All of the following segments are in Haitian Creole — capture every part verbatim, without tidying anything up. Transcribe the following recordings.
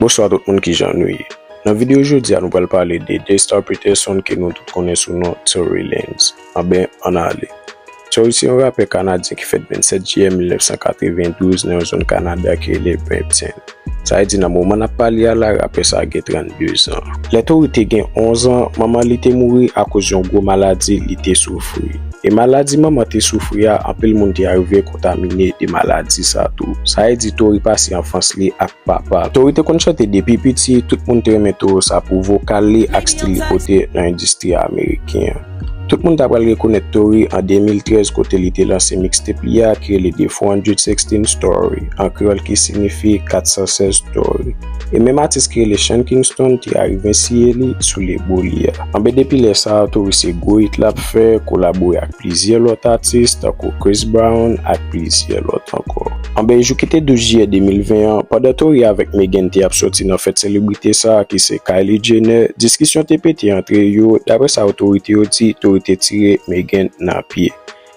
Bonswa tout moun, kijan nou ye? Nan videyo jodi a, nou pral pale de Daystar Peterson ke nou tout konnen sou non Tory Lanez. Anben, ann ale. Tory se yon rapè kanadyen ki fèt vennsèt jiyè mil nèf san katrevendouz nan yon zòn Kanada ki rele Brampton. Sa vle di nan moman n ap pale a la, rapè sa a gen trannde zan. Lè Tory te gen onz an, manman li te mouri akoz yon gwo maladi li te soufri. E maladi manman te soufri a, anpil moun te arive kontamine de maladi sa tou. Sa vle di Tory pase anfans li ak papa. Tory te konn chante depi piti, tout moun te renmen Tory sa pou vokal li ak stil li pote nan endistri ameriken an. Tout moun ta pral rekonèt Tory an de mil trèz kote li te lanse mixtape li a ki rele The four hundred sixteen Story, an kreyòl ki siyifi kat san sèz story. E menm atis ki rele Sean Kingston te arive siyen li sou lebo li a. Anben depi lè sa a, Tory se gwo hit l ap fè, kolabore ak plizyè lòt atis tankou Chris Brown ak plizyè lòt ankò. Anben jou ki te douz jiyè de mil ven an, pandan Tory avèk Meghan te ap soti nan fèt selebrite sa a ki se Kylie Jenner, diskisyon te pete antre yo, daprè sa otorite yo di, Tory te tire Meghan nan pye.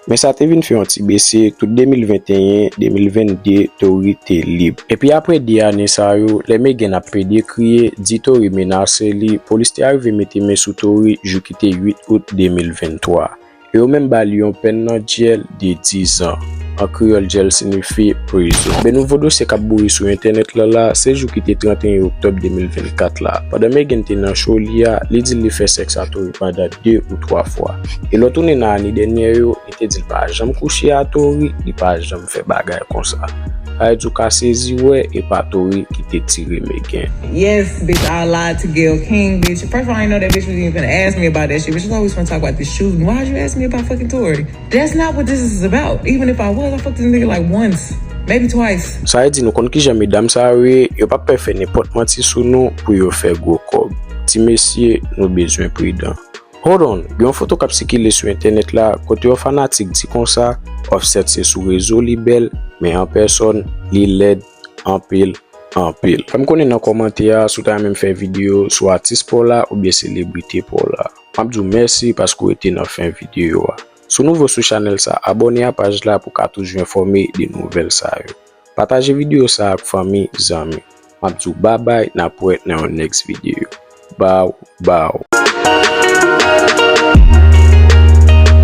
Men sa te vin fè yon ti bese, tout de mil venteyen, de mil vennde, Tory te lib. Epi apre de ane sa yo, lè Meghan ap plede kriye, di Tory menase li, polis te arive mete men sou Tory jou ki te uit out de mil venntwa. E yo menm ba li yon pèn nan djèl de diz an. An kreyòl, djèl siyifi prizon. Men nouvo dosye k ap boure sou entènèt la la, se jou ki te trannteyen oktòb de mil vennkat la. Pandan Meghan te nan cho li a, li di l li fè sèks a Tory pandan de ou twa fwa. E lè w tounen nan ane dènyè yo, li te di l pa janm kouche a Tory, li pa janm fè bagay konsa. Sa vle di w ka sezi wè e pa Tory ki te tire Meghan. Yes, bitch, I lied to Gayle King, bitch. First of all, I didn't know that bitch was even finna ask me about that shit. Bitch, I was always finna talk about this shooting. Why'd you ask me about fucking Tory? That's not what this is about. Even if I was, I fucked this nigga like once, maybe twice. Sa vle di nou konn kijan medam sa yo ye, yo p ap pè fè nenpòt manti sou nou pou yo fè gwo kòb. Ti mesye, nou bezwen pridan. Hold on, gen yon foto k ap sikile sou entènèt la kote yon fanatik di konsa, Offset se sou rezo li bèl, men an pèsòn, li lèd anpil, anpil. Fè m konnen nan kòmantè a si w ta renmen m fè videyo sou atis pa w la oubyen selebrite pa w la. M ap di w mèsi paske w rete nan fen videyo a. Si w nouvo sou chanèl sa, abòne a paj la pou w ka toujou enfòme de nouvèl sa yo. Pataje videyo sa ak fanmi, zanmi. M ap di w babay, n ap wè nan yon next videyo. Baw, baw.